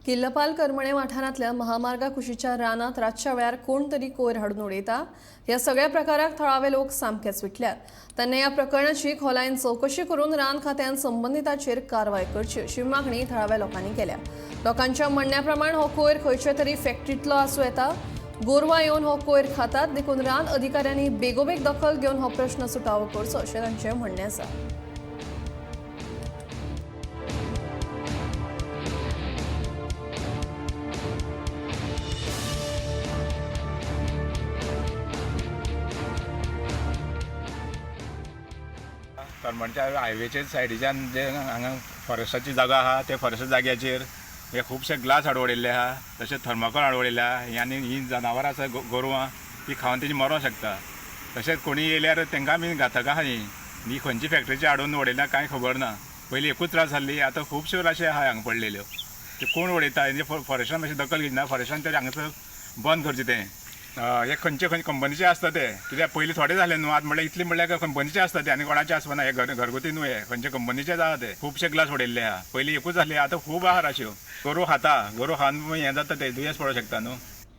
किल्लपाल करमणे वाठारांतल्या महामार्गा कुशीच्या रानात रातच्या वेळार कोण तरी कोयर हाडून उडयता. ह्या सगळ्या प्रकाराक थळावे लोक सामकेच विटल्यात. त्यांनी या प्रकरणाची खोलायेन चवकशी करून रान खात्यान संबंधिताचेर कारवाय करची अशी मागणी थळाव्या लोकांनी केल्या. लोकांच्या म्हणण्या प्रमाण हो कोयर खंयच्या तरी फॅक्टरींतलो आसूं येता. गोरवां येवन हो कोयर खातात, देखून रान अधिकाऱ्यांनी बेगोबेग दखल घेवन हो प्रश्न सुटावो करचो अशें तांचें म्हणणें आसा. करमणच्या हायवेचे सायडीच्यान जे हांगा फॉरेस्टाची जागा आहा, ते फॉरेस्ट जाग्याचेर हे खुबशे ग्लास हाडून उडयल्ले आहा, तशेंच थर्माकोल हाडून उडयल्ले आहा. ही आनी ही जनावरां आसा, गोरवां, ती खावन तेजी मरोंक शकता. तशेंच कोणी येयल्यार तांकां बी घातक आहा. ही ही खंयची फॅक्टरीची हाडून उडयल्या कांय खबर ना. पयलीं एकूच त्रास जाल्ली, आतां खुबश्यो राशी आहा हांगा पडलेल्यो. ते कोण उडयता हेंचे फॉरेस्टान मातशी दखल घेयना. फॉरेस्टान तरी हांगासर बंद करचें तें. हे खंयचे खंयचे कंपनीचे आसता ते, कित्याक पयलीं थोडे जाले न्हू, आतां म्हणल्यार इतले म्हणल्यार कंपनीचे आसता ते आनी कोणाचे आसना. हे घरगुती न्हू, हे खंयचे कंपनीचेच आहा ते. खुबशे ग्लास उडयल्ले आहा. पयलीं एकूच जाले, आतां खूब आहा राश्यो. गोरू खाता, गोरू खावन हें जाता, ते दुयेंस पडोंक शकता न्हू.